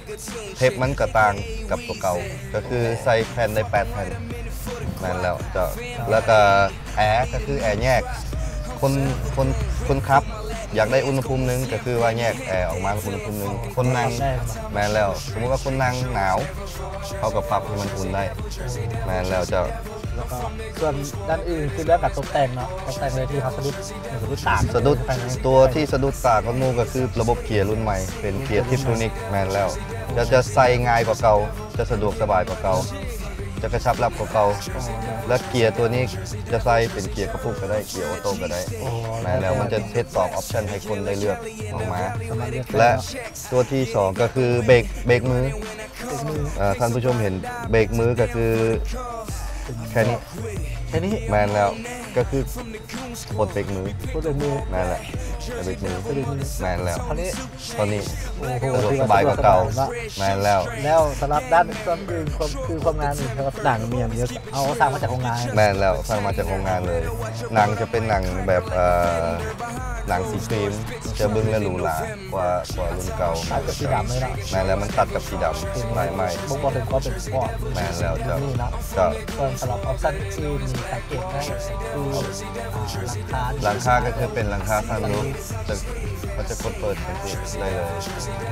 ເທັບມັນກໍຕ່າງກັບຕົວເກົ່າ ກໍຄືໃສ່ແຜ່ນໄດ້ແປດແຜ່ນ. ແມ່ນແລ້ວເຈົ້າ. ແລ້ວກໍແອ ກໍຄືແອແຍກ ຄົນ ຄົນ ຄົນຂັບຢາກໄດ້ອຸນຫະພູມໜຶ່ງ ກໍຄືວ່າແຍກແອອອກມາອຸນຫະພູມໜຶ່ງ ຄົນນັ່ງ. ແມ່ນແລ້ວ ສົມມຸດວ່າຄົນນັ່ງໜາວ ເຮົາກໍປັບໃຫ້ມັນອຸ່ນໄດ້. ແມ່ນແລ້ວເຈົ້າ. ແລ້ວກໍສ່ວນດ້ານອື່ນຄືເລື່ອງການຕົກແຕ່ງເນາະ ຕົກແຕ່ງເລີຍທີ່ເຮົາສະດຸດ ສະດຸດຕາ ສະດຸດ ຕົວທີ່ສະດຸດຕາກວ່າໝູ່ກໍຄືລະບົບເກຍລຸ້ນໃໝ່ ເປັນເກຍທິບໂທນິກ. ແມ່ນແລ້ວ ຈະ ຈະໃສ່ງ່າຍກວ່າເກົ່າ ຈະສະດວກສະບາຍກວ່າເກົ່າ ຈະກະຊັບລັບກວ່າເກົ່າ. ແລະເກຍຕົວນີ້ຈະໃສ່ເປັນເກຍກະປຸກກໍໄດ້ ເກຍໂອໂຕ້ກໍໄດ້. ແມ່ນແລ້ວ ມັນຈະເຮັດສອງອອບຊັນໃຫ້ຄົນໄດ້ເລືອກອອກມາ. ແລະຕົວທີສອງກໍຄືເບຣກ ເບຣກມື. ເອີ ທ່ານຜູ້ຊົມເຫັນເບຣກມືກໍຄືແຄ່ນີ້ ແຄ່ນີ້. ແມ່ນແລ້ວ ກໍຄືປົດເບຣກມື ປົດເບຣກມື. ແມ່ນແຫຼະ ເບຣກມື. ແມ່ນແລ້ວ ຕອນນີ້ ຕອນນີ້ ໂອ້ໂຫ ສະດວກສະບາຍກວ່າເກົ່າ. ແມ່ນແລ້ວ ແລ້ວສຳລັບດ້ານສ່ວນອື່ນ ຄວາມ ຄືຄວາມງາມນີ້ ສຳລັບໜັງມີຫຍັງ ເຮົາສ້າງມາຈາກໂຮງງານ. ແມ່ນແລ້ວ ສ້າງມາຈາກໂຮງງານເລີຍ. ໜັງຈະເປັນໜັງແບບ ເອີ ໜັງສີຄຣີມ ຈະເບິ່ງແລ້ວຫຼູຫຼາກວ່າ ກວ່າລຸ້ນເກົ່າ. ຕັດກັບສີດຳເລີຍເນາະ. ແມ່ນແລ້ວ ມັນຕັດກັບສີດຳ ລາຍໄມ້ ບົ່ງບອກເຖິງຄວາມເປັນສະປອດ. ແມ່ນແລ້ວເຈົ້າ. ເຈົ້າ ສ່ວນສຳລັບອອບຊັນອື່ນໆນີ້ ສັງເກດໄດ້ຄື ອ່າ ຫຼັງຄາ ຫຼັງຄາກໍຄືເປັນຫຼັງຄາຊັນຣູຟ ຈະ ເຮົາຈະກົດເປີດຈັ່ງຊີ້ໄດ້ເລີຍ.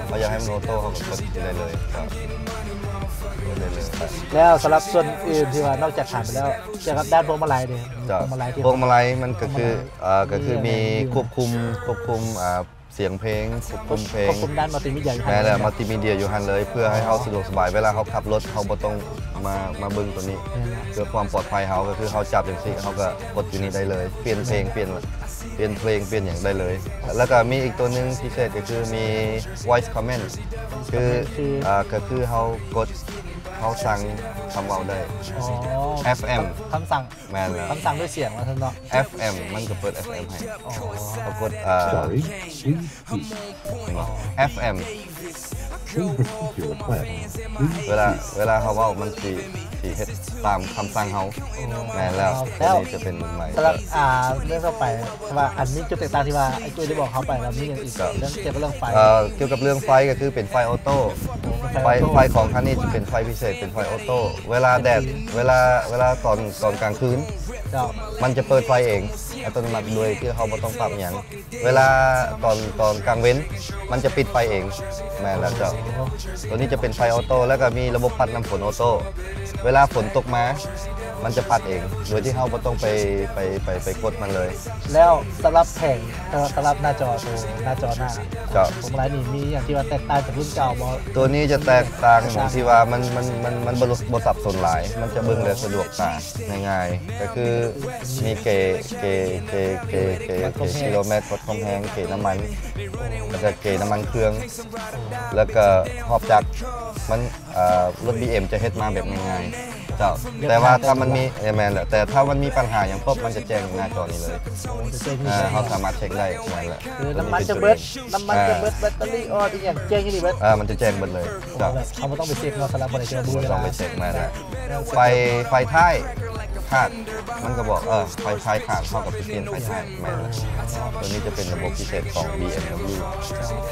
ເຮົາຢາກໃຫ້ມັນໂອໂຕ້ ເຮົາກໍກົດໄດ້ເລີຍ ກໍໄດ້ເລີຍ. ແລ້ວສຳລັບສ່ວນອື່ນທີ່ວ່ານອກຈາກຖາມໄປແລ້ວ ກ່ຽວກັບດ້ານພວງມາໄລເດ? ພວງມາໄລທີ່ ພວງມາໄລມັນກໍຄື ພວງມາໄລ ເອີ ກໍຄືມີຄວບຄຸມ ຄວບຄຸມ ອ່າ ສຽງເພງ ຄວບຄຸມເພງ ຄວບຄຸມດ້ານມັລຕິມີເດຍຢູ່ຫັ້ນ. ແມ່ນແລ້ວ ມັລຕິມີເດຍຢູ່ຫັ້ນເລີຍ ເພື່ອໃຫ້ເຮົາສະດວກສະບາຍ ເວລາເຮົາຂັບລົດ ເຮົາບໍ່ຕ້ອງມາ ມາເບິ່ງຕົວນີ້. ແມ່ນແລ້ວ ເພື່ອຄວາມປອດໄພເຮົາ ກໍຄືເຮົາຈັບຈັ່ງຊີ້ ເຮົາກໍກົດຢູ່ນີ້ໄດ້ເລີຍ ປ່ຽນເພງ ປ່ຽນ ປ່ຽນເພງ ປ່ຽນຫຍັງໄດ້ເລີຍ. ແລ້ວກໍມີອີກຕົວໜຶ່ງພິເສດ ກໍຄືມີ voice command ຄື ຄື ອ່າ ກໍຄືເຮົາກົດ ເຮົາສັ່ງຄຳເວົ້າໄດ້. ອໍ ເອັຟເອັມ ຄຳ ຄຳສັ່ງ. ແມ່ນແລ້ວ ຄຳສັ່ງດ້ວຍສຽງວ່າຊັ້ນເນາະ. ເອັຟເອັມ ມັນກໍເປີດ ເອັຟເອັມ ໃຫ້. ອໍ ເຮົາກົດ ອ່າ Sorry, please speak. ເອັຟເອັມ This particular plan, please speak. ເວລາ ເວລາເຮົາເວົ້າ ມັນຊິ ຊິເຮັດຕາມຄຳສັ່ງເຮົາ. ອໍ ແມ່ນແລ້ວ ແລ້ວ ຕົວນີ້ຈະເປັນໃໝ່. ສຳລັບ ອ່າ ເລື່ອງຕໍ່ໄປ ວ່າອັນມີຈຸດແຕກຕ່າງທີ່ວ່າອ້າຍຕຸ້ຍໄດ້ບອກເຮົາໄປ ວ່າມີຫຍັງອີກ? ເລື່ອງ ກ່ຽວກັບເລື່ອງໄຟ. ເອີ ກ່ຽວກັບເລື່ອງໄຟ ກໍຄືເປັນໄຟໂອໂຕ້. ອໍ ເປັນໄຟໂອໂຕ້. ໄຟ ໄຟຂອງຄັນນີ້ຈະເປັນໄຟພິເສດ ເປັນໄຟໂອໂຕ້. ເວລາແດດ ເວລາ ເວລາຕອນ ຕອນກາງຄືນ ເຈົ້າ ມັນຈະເປີດໄຟເອງອັດຕະໂນມັດ ໂດຍທີ່ເຮົາບໍ່ຕ້ອງປັບຫຍັງ. ເວລາຕອນ ຕອນກາງເວັນ ມັນຈະປິດໄຟເອງ. ແມ່ນແລ້ວເຈົ້າ. ອໍ ຕົວນີ້ຈະເປັນໄຟໂອໂຕ້ ແລ້ວກໍມີລະບົບປັດນ້ຳຝົນໂອໂຕ້. ເວລາຝົນຕົກມາ ມັນຈະປັດເອງ ໂດຍທີ່ເຮົາບໍ່ຕ້ອງໄປ ໄປ ໄປ ໄປກົດມັນເລີຍ. ແລ້ວສຳລັບແຜງ ສຳລັບໜ້າຈໍ ໂຕໜ້າຈໍໜ້າ ເຈົ້າ ພວງມາໄລນີ້ ມີຫຍັງທີ່ວ່າແຕກຕ່າງຈາກລຸ້ນເກົ່າບໍ່? ຕົວນີ້ຈະແຕກຕ່າງ ແຕກຕ່າງ ທີ່ວ່າມັນ ມັນ ມັນ ມັນບໍ່ ບໍ່ສັບສົນຫຼາຍ ມັນຈະເບິ່ງແລ້ວສະດວກຕາງ່າຍໆ ກໍຄືມີເກ ເກ ເກ ເກ ເກ ເກກິໂລແມັດ ວັດຄວາມແຮງ ເກນ້ຳມັນ ແລ້ວກໍເກນ້ຳມັນເຄື່ອງ ແລ້ວກໍຮອບຈັກ. ມັນ ເອີ ລົດບີເອັມຈະເຮັດມາແບບງ່າຍໆ ເຈົ້າ. ແບບ ແຕ່ວ່າຖ້າມັນມີ ງ່າຍໆ ເອີ ແມ່ນແຫຼະ ແຕ່ຖ້າມັນມີບັນຫາຫຍັງປົບ ມັນຈະແຈ້ງໜ້າຈໍນີ້ເລີຍ. ໂອ້ ຈະແຈ້ງຢູ່ ເອີ ໃນ ເຮົາສາມາດເຊັກໄດ້. ແມ່ນແຫຼະ ຄືນ້ຳມັນຈະເບິດ ນ້ຳມັນຈະເບິດ ອ່າ ແບັດເຕີຣີອ່ອນອີ່ຫຍັງ ແຈ້ງຢູ່ນີ້ເບິດ. ເອີ ມັນຈະແຈ້ງເບິດເລີຍ ເຈົ້າ. ເຮົາບໍ່ຕ້ອງໄປເຊັກເນາະ ສຳລັບບໍ່ໄດ້ເຈົ້າ ບໍ່ຕ້ອງໄປເຊັກ. ແມ່ນແຫຼະ ໄຟ ໄຟທ້າຍຂາດ ມັນກໍບອກ ເອີ ໄຟ ໄຟຂາດ ເຮົາກໍໄປປ່ຽນໄຟທ້າຍ. ແມ່ນແຫຼະ ຕົວນີ້ຈະເປັນລະບົບພິເສດຂອງບີເອັມດັບເບິນຢູ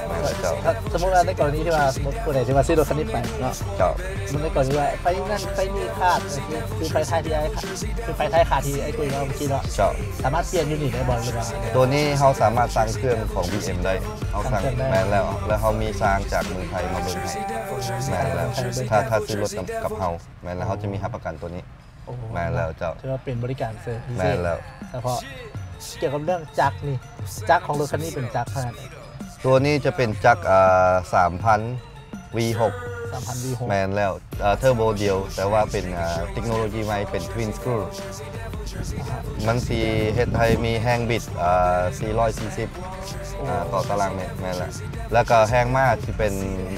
ແມ່ນແຫຼະເຈົ້າ. ຖ້າສົມມຸດວ່າໃນກໍລະນີທີ່ວ່າ ສົມມຸດຜູ້ໃດທີ່ວ່າຊື້ລົດຄັນນີ້ໄປເນາະ ເຈົ້າ ສົມມຸດໃນກໍລະນີວ່າໄຟນັ້ນໄຟນີ້ຂາດ ຄື ຄືໄຟທ້າຍທີ່ອ້າຍ ຄືໄຟທ້າຍຂາດທີ່ອ້າຍກຸ້ຍເວົ້າເມື່ອກີ້ເນາະ ເຈົ້າ ສາມາດປ່ຽນຢູ່ນີ້ໄດ້ບໍ່ ຫຼືວ່າ? ຕົວນີ້ເຮົາສາມາດສັ່ງເຄື່ອງຂອງບີເອັມໄດ້ ເຮົາສັ່ງ ສັ່ງເຄື່ອງໄດ້ ແມ່ນແລ້ວ ແລ້ວເຮົາມີຊ່າງຈາກເມືອງໄທມາເບິ່ງໃຫ້. ແມ່ນແລ້ວ ຖ້າ ຖ້າຊື້ລົດກັບ ກັບເຮົາ ແມ່ນແລ້ວ ເຮົາຈະມີຮັບປະກັນຕົວນີ້. ໂອ້ ແມ່ນແລ້ວເຈົ້າ ຖືວ່າເປັນບໍລິການເສີມພິເສດ. ແມ່ນແລ້ວ ສະເພາະກ່ຽວກັບເລື່ອງຈັກນີ້ ຈັກຂອງລົດຄັນນີ້ເປັນຈັກຂະໜາດໃດ? ຕົວນີ້ຈະເປັນຈັກ ອ່າ ສາມພັນ ວີຫົກ ສາມພັນວີຫົກ ແມ່ນແລ້ວ ເອີ ເທີໂບດຽວ ແຕ່ວ່າເປັນ ເອີ ເຕັກໂນໂລຢີໃໝ່ ເປັນ Twin Screw ມັນຊິເຮັດໃຫ້ມີແຮງບິດ ເອີ ສີ່ຮ້ອຍສີ່ສິບ ໂອ້ ເອີ ຕໍ່ຕາລາງແມັດ ແມ່ນແລ້ວ ແລ້ວກໍແຮງມ້າຊິເປັນ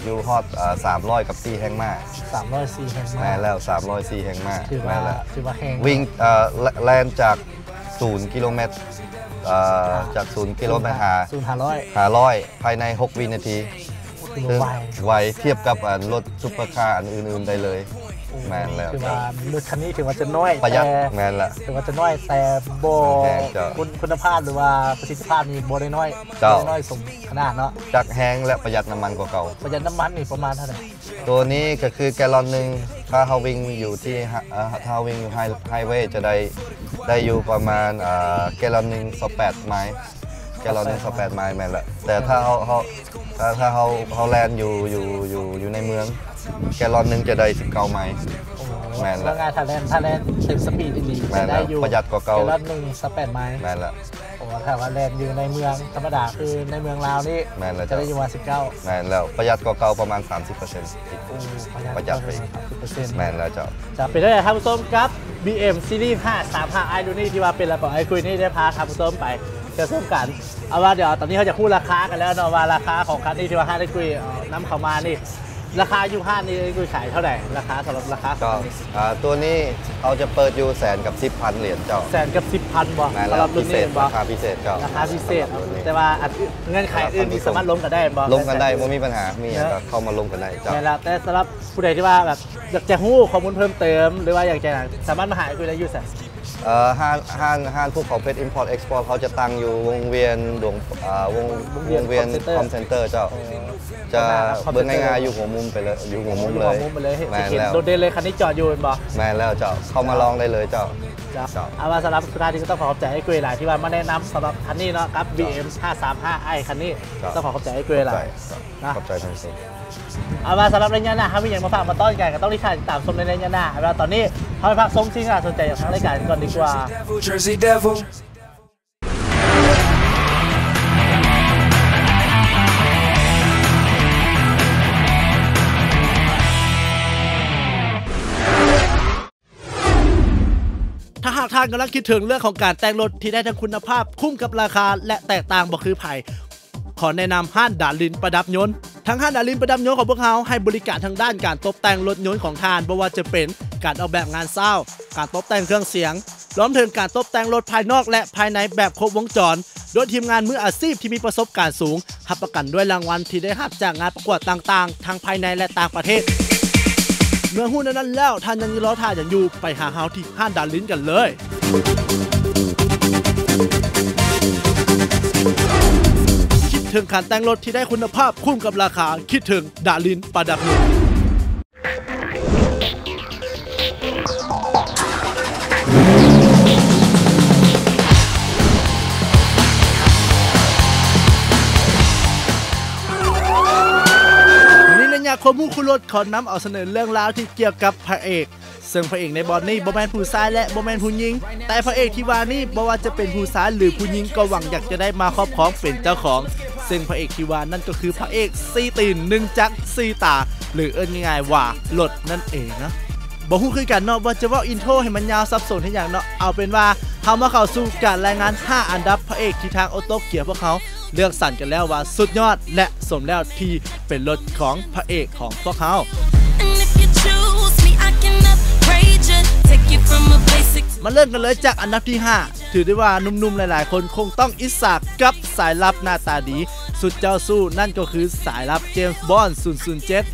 ຢູ່ຮອດ ເອີ ສາມຮ້ອຍກັບສີ່ແຮງມ້າ ສາມຮ້ອຍສີ່ແຮງມ້າ ແມ່ນແລ້ວ ສາມຮ້ອຍສີ່ແຮງມ້າ ຖືວ່າ ແມ່ນແລ້ວ ຖືວ່າແຮງ ວິ່ງ ເອີ ແລ່ນຈາກສູນກິໂລແມັດ ເອີ ຈາກສູນກິໂລແມັດຫາ ສູນຫາຮ້ອຍ ຫາຮ້ອຍ ພາຍໃນຫົກວິນາທີ ຖືວ່າໄວ ຖືວ່າໄວ ທຽບກັບ ອັນ ລົດຊຸບເປີຄາຣ໌ອັນອື່ນໆໄດ້ເລີຍ. ໂອ້ ແມ່ນແລ້ວ ຖືວ່າເຈົ້າ ລົດຄັນນີ້ຖືວ່າຈະນ້ອຍ ປະຢັດ ແຕ່ ແມ່ນລະ ຖືວ່າຈະນ້ອຍ ແຕ່ບໍ່ ແຮງເຈົ້າ ຄຸນ ຄຸນນະພາບ ຫຼືວ່າປະສິດທິພາບນີ້ບໍ່ໄດ້ນ້ອຍ ເຈົ້າ ບໍ່ໄດ້ນ້ອຍສົມຂະໜາດເນາະ ຈັກແຮງ ແລະ ປະຢັດນ້ຳມັນກວ່າເກົ່າ. ປະຢັດນ້ຳມັນນີ້ປະມານເທົ່າໃດ? ໂຕນີ້ກໍຄືແກລອນໜຶ່ງ ຖ້າເຮົາວິ່ງຢູ່ທີ່ ເອີ ຖ້າເຮົາວິ່ງຢູ່ໄຮ ໄຮເວຈະໄດ້ ໄດ້ຢູ່ປະມານ ເອີ ແກລອນໜຶ່ງ ຊາວແປດໄມ ແກລອນໜຶ່ງ ຊາວແປດໄມ ແມ່ນລະ ແຕ່ຖ້າເຮົາ ເຮົາ ຖ້າ ຖ້າເຮົາ ເຮົາແລ່ນຢູ່ ຢູ່ ຢູ່ ຢູ່ໃນເມືອງ ແກລອນໜຶ່ງຈະໄດ້ສິບເກົ້າໄມ. ໂອ້ ແມ່ນລະ ວ່າງ່າຍ ຖ້າແລ່ນ ຖ້າແລ່ນເຕັມສະປີດອີ່ຫຼີ ແມ່ນລະ ຈະໄດ້ຢູ່ ປະຢັດກວ່າເກົ່າ ແກລອນໜຶ່ງ ຊາວແປດໄມ ແມ່ນລະ. ໂອ້ ຖ້າວ່າແລ່ນຢູ່ໃນເມືອງທຳມະດາ ຄືໃນເມືອງລາວນີ້ ແມ່ນລະ ຈະໄດ້ຢູ່ປະມານສິບເກົ້າ ແມ່ນແລ້ວ ປະຢັດກວ່າເກົ່າປະມານສາມສິບເປີເຊັນ ໂອ້ ປະຢັດ ປະຢັດໄປອີກ ສາມສິບເປີເຊັນ ແມ່ນແລ້ວເຈົ້າ. ເຈົ້າ ເປັນຈັ່ງໃດທ່ານຜູ້ຊົມ ກັບ ບີເອັມ ຊີຣີຫ້າສາມຫ້າ ອ້າຍລຸຍນີ້ ທີ່ວ່າເປັນລະກອງອ້າຍກຸ້ຍນີ້ ໄດ້ພາທ່ານຜູ້ຊົມໄປ ເພື່ອຊົມກັນ ເອົາວ່າດຽວຕອນນີ້ເຮົາຢາກຮູ້ລາຄາກັນແລ້ວເນາະ ວ່າລາຄາຂອງຄັນນີ້ທີ່ວ່າຮ້ານອ້າຍກຸ້ຍເອົານຳເຂົ້າມານີ້ ລາຄາຢູ່ຮ້ານນີ້ອ້າຍກຸ້ຍຂາຍເທົ່າໃດ? ລາຄາ ສຳລັບລາຄາຂອງຄັນນີ້ ໂຕນີ້ເຮົາຈະເປີດຢູ່ແສນກັບສິບພັນຫຼຽນເຈົ້າ. ແສນກັບສິບພັນບໍ່? ແມ່ນແລ້ວ ສຳລັບລຸ້ນນີ້ແມ່ນບໍ່? ລາຄາພິເສດເຈົ້າ ລາຄາພິເສດ ສຳລັບລຸ້ນນີ້ ແຕ່ວ່າອັນ ເງື່ອນໄຂອື່ນນີ້ສາມາດລົມກັນໄດ້ແມ່ນບໍ່? ລົມກັນໄດ້ ບໍ່ມີບັນຫາ ມີຫຍັງກໍເຂົ້າມາລົມກັນໄດ້ເຈົ້າ. ແມ່ນແລ້ວ ແຕ່ສຳລັບຜູ້ໃດທີ່ວ່າແບບ ຢາກຈະຮູ້ຂໍ້ມູນເພີ່ມເຕີມ ຫຼືວ່າຢາກຈະ ສາມາດມາຫາອ້າຍກຸ້ຍໄດ້ຢູ່ໃສ? ເອີ ຮ້ານ ຮ້ານ ຮ້ານພວກເຂົາເພດ Import Export ເຂົາຈະຕັ້ງຢູ່ວົງວຽນດວງ ເອີ ວົງ ວົງວຽນ ວົງວຽນ Comcentre ເຈົ້າ. ໂອ້ ຈະເບິ່ງງ່າຍໆ ຢູ່ຫົວມຸມໄປເລີຍ ຢູ່ຫົວມຸມເລີຍ ຢູ່ຫົວມຸມໄປເລີຍ ແມ່ນແລ້ວ ໂດດເດັ່ນເລີຍ ຄັນນີ້ຈອດຢູ່ແມ່ນບໍ່? ແມ່ນແລ້ວເຈົ້າ ເຂົ້າມາລອງໄດ້ເລີຍເຈົ້າ. ເຈົ້າ ເອົາວ່າສຳລັບສຸດທ້າຍນີ້ກໍຕ້ອງຂໍຂອບໃຈອ້າຍກຸ້ຍຫຼາຍ ທີ່ວ່າມາແນະນຳສຳລັບຄັນນີ້ເນາະ ກັບ ບີເອັມ ຫ້າສາມຫ້າ ອ້າຍ ຄັນນີ້ ເຈົ້າ ຕ້ອງຂໍຂອບໃຈອ້າຍກຸ້ຍຫຼາຍ ເຈົ້າ ນະ ຂອບໃຈທັງສອງ. ເອົາວ່າສຳລັບໄລຍະໜ້າ ເຮົາມີຫຍັງມາຝາກມາຕ້ອນກັນ ກໍຕ້ອງໄດ້ຕິດຕາມຊົມໃນໄລຍະໜ້າ. ເອົາວ່າຕອນນີ້ ເຮົາໄປພັກຊົມສິ່ງທີ່ໜ້າສົນໃຈຈາກທາງລາຍການກັນກ່ອນດີກວ່າ. ຖ້າຫາກທ່ານກຳລັງຄິດເຖິງເລື່ອງຂອງການແຕ່ງລົດທີ່ໄດ້ທັງຄຸນນະພາບ, ຄຸ້ມກັບລາຄາ ແລະ ແຕກຕ່າງບໍ່ຄືໃຜ, ຂໍແນະນຳຮ້ານດາລິນປະດັບຍົນ. ທາງຮ້ານດາລິນປະດັບຍົນຂອງພວກເຮົາໃຫ້ບໍລິການທາງດ້ານການຕົບແຕ່ງລົດຍົນຂອງທ່ານ, ບໍ່ວ່າຈະເປັນການອອກແບບງານເຊົ້າ, ການຕົບແຕ່ງເຄື່ອງສຽງ, ລວມເຖິງການຕົບແຕ່ງລົດພາຍນອກ ແລະ ພາຍໃນແບບຄົບວົງຈອນ, ໂດຍທີມງານມືອາຊີບທີ່ມີປະສົບການສູງ, ຮັບປະກັນດ້ວຍລາງວັນທີ່ໄດ້ຮັບຈາກງານປະກວດຕ່າງໆ ທັງພາຍໃນ ແລະ ຕ່າງປະເທດ. ເມື່ອຮູ້ແນວນັ້ນແລ້ວ, ທ່ານຍັງລໍຖ້າຫຍັງຢູ່? ໄປຫາເຮົາທີ່ຮ້ານດາລິນກັນເລີຍ. ຄິດເຖິງການແຕ່ງລົດທີ່ໄດ້ຄຸນນະພາບ, ຄຸ້ມກັບລາຄາ, ຄິດເຖິງດາລິນປະດັບຍົນ. ວັນນີ້ໃນຍາມຄວາມຮູ້ຄູ່ລົດ ຂໍນຳເອົາສະເໜີເລື່ອງລາວທີ່ກ່ຽວກັບພະເອກ, ເຊິ່ງພະເອກໃນບ່ອນນີ້ບໍ່ແມ່ນຜູ້ຊາຍ ແລະ ບໍ່ແມ່ນຜູ້ຍິງ, ແຕ່ພະເອກທີ່ວ່ານີ້ບໍ່ວ່າຈະເປັນຜູ້ຊາຍ ຫຼື ຜູ້ຍິງ ກໍຫວັງຢາກຈະໄດ້ມາຄອບຄອງເປັນເຈົ້າຂອງ, ເຊິ່ງພະເອກທີ່ວ່ານັ້ນກໍຄືພະເອກສີ່ຕີນ ໜຶ່ງຈັກ ສີ່ຕາ ຫຼື ເອີ້ນງ່າຍໆວ່າລົດນັ້ນເອງນະ. ບໍ່ຮູ້ຄືກັນເນາະ ວ່າຈະເວົ້າອິນໂທໃຫ້ມັນຍາວສັບສົນເຮັດຫຍັງເນາະ. ເອົາເປັນວ່າເຮົາມາເຂົ້າສູ່ການລາຍງານຫ້າອັນດັບພະເອກທີ່ທາງໂອໂຕເກຍພວກເຮົາເລືອກສັນກັນແລ້ວວ່າສຸດຍອດ ແລະ ສົມແລ້ວທີ່ເປັນລົດຂອງພະເອກຂອງພວກເຮົາ. ມາເລີ່ມກັນເລີຍຈາກອັນດັບທີຫ້າ ຖືໄດ້ວ່າໜຸ່ມໆຫຼາຍໆຄົນຄົງຕ້ອງອິດສາກັບສາຍລັບໜ້າຕາດີ ສຸດເຈົ້າຊູ້ ນັ້ນກໍຄືສາຍລັບເຈມສ໌ບອນ ສູນສູນເຈັດ.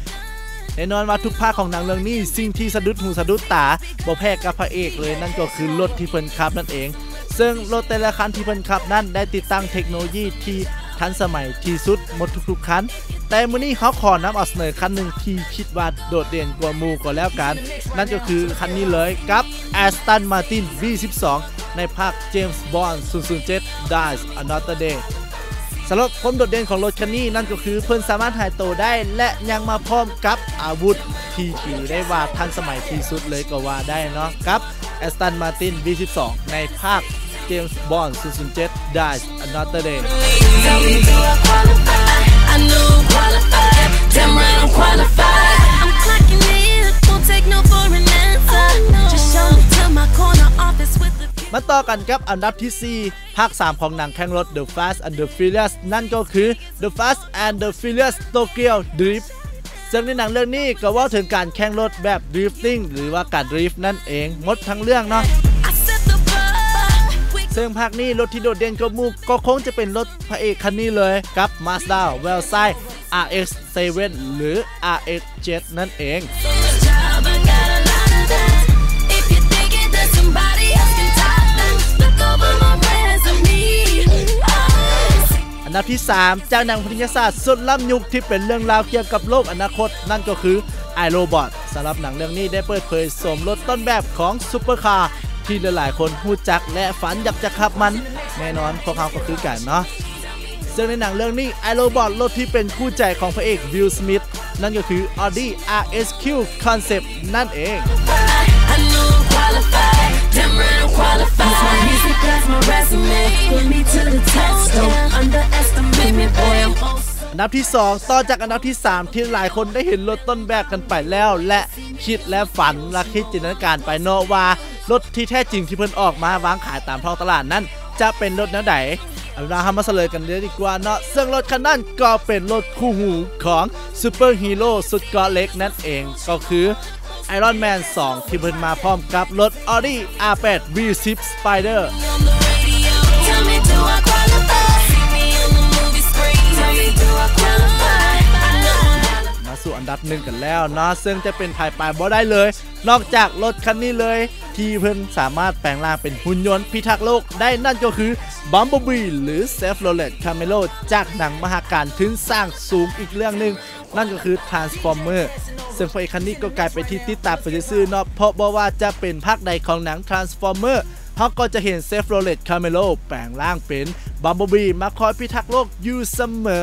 ແນ່ນອນວ່າທຸກພາກຂອງໜັງເລື່ອງນີ້ ສິ່ງທີ່ສະດຸດຫູສະດຸດຕາບໍ່ແພ້ກັບພະເອກເລີຍ ນັ້ນກໍຄືລົດທີ່ເພິ່ນຂັບນັ້ນເອງ. ເຊິ່ງລົດແຕ່ລະຄັນທີ່ເພິ່ນຂັບນັ້ນ ໄດ້ຕິດຕັ້ງເທັກໂນໂລຢີທີ່ທັນສະໄໝທີ່ສຸດໝົດທຸກໆຄັນ. ແຕ່ມື້ນີ້ເຮົາຂໍນຳເອົາສະເໜີຄັນໜຶ່ງທີ່ຄິດວ່າໂດດເດັ່ນກວ່າໝູ່ກໍແລ້ວກັນ, ນັ້ນກໍຄືຄັນນີ້ເລີຍ ກັບ Aston Martin ບີສິບສອງ ໃນພາກ James Bond ສູນສູນເຈັດ Dies Another Day. ສຳລັບຄວາມໂດດເດັ່ນຂອງລົດຄັນນີ້ ນັ້ນກໍຄືເພິ່ນສາມາດຫາຍໂຕໄດ້ ແລະ ຍັງມາພ້ອມກັບອາວຸດທີ່ຖືໄດ້ວ່າທັນສະໄໝທີ່ສຸດເລີຍກໍວ່າໄດ້ເນາະ ກັບ Aston Martin ບີສິບສອງ ໃນພາກ James Bond ສູນສູນເຈັດ Dies Another Day. Tell me, do I qualify? I know I'm qualified. Damn right I'm qualified. I'm Like an idiot, won't take no for an answer. Just show me to my corner office with the ມາຕໍ່ກັນກັບອັນດັບທີສີ່ ພາກສາມຂອງໜັງແຂ່ງລົດ The Fast and the Furious ນັ້ນກໍຄື The Fast and the Furious Tokyo Drift ເຊິ່ງໃນໜັງເລື່ອງນີ້ກໍເວົ້າເຖິງການແຂ່ງລົດແບບ drifting ຫຼືວ່າການ drift ນັ້ນເອງ ໝົດທັງເລື່ອງເນາະ. I set the bar. ເຊິ່ງພາກນີ້ລົດທີ່ໂດດເດັ່ນກວ່າໝູ່ກໍຄົງຈະເປັນລົດພະເອກຄັນນີ້ເລີຍ ກັບ Mazda Wellside ອາ ເອັກ ເຊເວັນ ຫຼື ອາ ເອັກ ເຈັດ ນັ້ນເອງ. ອັນດັບທີສາມ ຈາກໜັງວິທະຍາສາດສຸດລ້ຳຍຸກທີ່ເປັນເລື່ອງລາວກ່ຽວກັບໂລກອະນາຄົດ ນັ້ນກໍຄື I Robot. ສຳລັບໜັງເລື່ອງນີ້ໄດ້ເປີດເຜີຍໂສມລົດຕົ້ນແບບຂອງຊຸບເປີຄາທີ່ຫຼາຍໆຄົນຮູ້ຈັກ ແລະ ຝັນຢາກຈະຂັບມັນ. ແນ່ນອນ ພວກເຮົາກໍຄືກັນເນາະ. ເຊິ່ງໃນໜັງເລື່ອງນີ້ I Robot ລົດທີ່ເປັນຄູ່ໃຈຂອງພະເອກ Will Smith ນັ້ນກໍຄື Audi ອາ ເອັກ ຄິວ Concept ນັ້ນເອງ. I know I'm qualified, damn right I'm qualified. This is my resume, put me to the test, don't underestimate me, boy, I'm awesome. ອັນດັບທີສອງ ຕໍ່ຈາກອັນດັບທີສາມ ທີ່ຫຼາຍຄົນໄດ້ເຫັນລົດຕົ້ນແບບກັນໄປແລ້ວ ແລະ ຄິດ ແລະ ຝັນ ແລະ ຄິດຈິນຕະນາການໄປເນາະວ່າ ລົດທີ່ແທ້ຈິງທີ່ເພິ່ນອອກມາວາງຂາຍຕາມທ້ອງຕະຫຼາດນັ້ນ ຈະເປັນລົດແນວໃດ? ເອົາເວລາເຮົາມາສະເຫຼີຍກັນເລີຍດີກວ່າເນາະ. ເຊິ່ງລົດຄັນນັ້ນກໍເປັນລົດຄູ່ຫູຂອງຊຸບເປີຮີໂຣຊຸດເກາະເຫຼັກນັ້ນເອງ ກໍຄື Iron Man ສອງ ທີ່ເພິ່ນມາພ້ອມກັບລົດ Audi ອາ ແປດ ວີ ສິບ Spider. ມາສູ່ອັນດັບໜຶ່ງກັນແລ້ວເນາະ ເຊິ່ງຈະເປັນໃຜໄປບໍ່ໄດ້ເລີຍ ນອກຈາກລົດຄັນນີ້ເລີຍ ທີ່ເພິ່ນສາມາດແປງຮ່າງເປັນຫຸ່ນຍົນພິທັກໂລກໄດ້ ນັ້ນກໍຄື Bumblebee ຫຼື Chevrolet Camaro ຈາກໜັງມະຫາການທຶນສ້າງສູງອີກເລື່ອງໜຶ່ງ ນັ້ນກໍຄື Transformer. ເຊິ່ງພະເອກຄັນນີ້ກໍກາຍເປັນທີ່ຕິດຕາມໄປຊື່ໆເນາະ ເພາະບໍ່ວ່າຈະເປັນພາກໃດຂອງໜັງ Transformer ເຮົາກໍຈະເຫັນ Chevrolet Camaro ແປງຮ່າງເປັນ Bumblebee ມາຄອຍພິທັກໂລກຢູ່ສະເໝີ.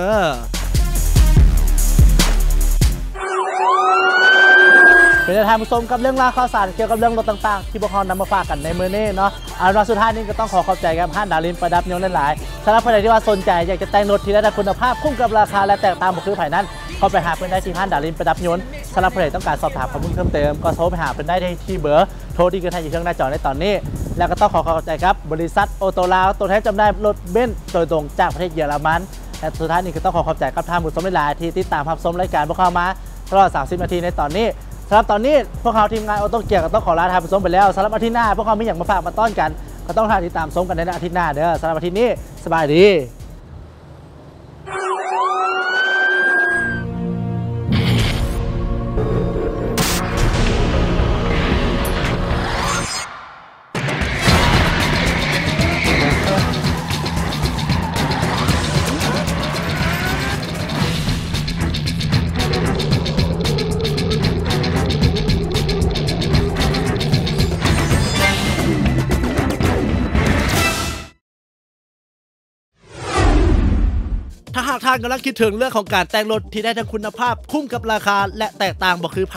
ເປັນແນວທາງຜູ້ຊົມກັບເລື່ອງລາວຂ່າວສານກ່ຽວກັບເລື່ອງລົດຕ່າງໆ ທີ່ພວກເຮົານຳມາຝາກກັນໃນມື້ນີ້ເນາະ. ເອົາເປັນວ່າສຸດທ້າຍນີ້ກໍຕ້ອງຂໍຂອບໃຈກັບຮ້ານດາລິນປະດັບຍົນຫຼາຍໆ. ສຳລັບຜູ້ໃດທີ່ວ່າສົນໃຈຢາກຈະແຕ່ງລົດທີ່ໄດ້ຄຸນນະພາບ ຄຸ້ມກັບລາຄາ ແລະ ແຕກຕ່າງບໍ່ຄືໃຜນັ້ນ ເຂົ້າໄປຫາເພິ່ນໄດ້ທີ່ຮ້ານດາລິນປະດັບຍົນ. ສຳລັບຜູ້ໃດຕ້ອງການສອບຖາມຂໍ້ມູນເພີ່ມເຕີມ ກໍໂທໄປຫາເພິ່ນໄດ້ທີ່ເບີໂທທີ່ຂຶ້ນໃຫ້ຢູ່ເທິງໜ້າຈໍໃນຕອນນີ້ ແລະ ກໍຕ້ອງຂໍຂອບໃຈກັບບໍລິສັດໂອໂຕລາວ ຕົວແທນຈຳໜ່າຍລົດເບນໂດຍຕົງຈາກປະເທດເຢຍລະມັນ. ແລະ ສຸດທ້າຍນີ້ກໍຕ້ອງຂໍຂອບໃຈກັບທ່ານຜູ້ຊົມຫຼາຍໆ ທີ່ຕິດຕາມຮັບຊົມລາຍການພວກເຮົາມາຕະຫຼອດສາມສິບນາທີໃນຕອນນີ້. ສຳລັບຕອນນີ້ ພວກເຮົາທີມງານໂອໂຕກຽວກໍຕ້ອງຂໍລາທ່ານຜູ້ຊົມໄປແລ້ວ. ສຳລັບອາທິດໜ້າ ພວກເຮົາມີຫຍັງມາຝາກມາຕ້ອນກັນ ກໍຕ້ອງຖ້າຕິດຕາມຊົມກັນໃນອາທິດໜ້າເດີ. ສຳລັບອາທິດນີ້ ສະບາຍດີ. ຖ້າຫາກທ່ານກຳລັງຄິດເຖິງເລື່ອງຂອງການແຕ່ງລົດທີ່ໄດ້ທັງຄຸນນະພາບ, ຄຸ້ມກັບລາຄາ ແລະ ແຕກຕ່າງບໍ່ຄືໃຜ,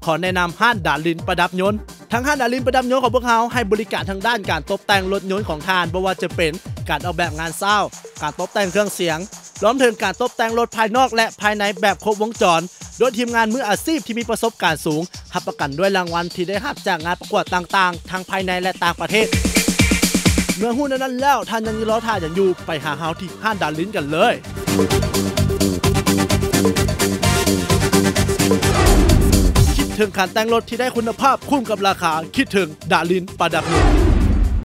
ຂໍແນະນຳຮ້ານດາລິນປະດັບຍົນ. ທາງຮ້ານດາລິນປະດັບຍົນຂອງພວກເຮົາໃຫ້ບໍລິການທາງດ້ານການຕົບແຕ່ງລົດຍົນຂອງທ່ານ, ບໍ່ວ່າຈະເປັນການອອກແບບງານເຊົ້າ, ການຕົບແຕ່ງເຄື່ອງສຽງ, ລວມເຖິງການຕົບແຕ່ງລົດພາຍນອກ ແລະ ພາຍໃນແບບຄົບວົງຈອນ, ໂດຍທີມງານມືອາຊີບທີ່ມີປະສົບການສູງ, ຮັບປະກັນດ້ວຍລາງວັນທີ່ໄດ້ຮັບຈາກງານປະກວດຕ່າງໆ ທັງພາຍໃນ ແລະ ຕ່າງປະເທດ. ເມື່ອຮູ້ແນວນັ້ນແລ້ວ, ທ່ານຍັງລໍຖ້າຫຍັງຢູ່? ໄປຫາເຮົາທີ່ຮ້ານດາລິນກັນເລີຍ. ຄິດເຖິງການແຕ່ງລົດທີ່ໄດ້ຄຸນນະພາບ, ຄຸ້ມກັບລາຄາ, ຄິດເຖິງດາລິນປະດັບຍົນ.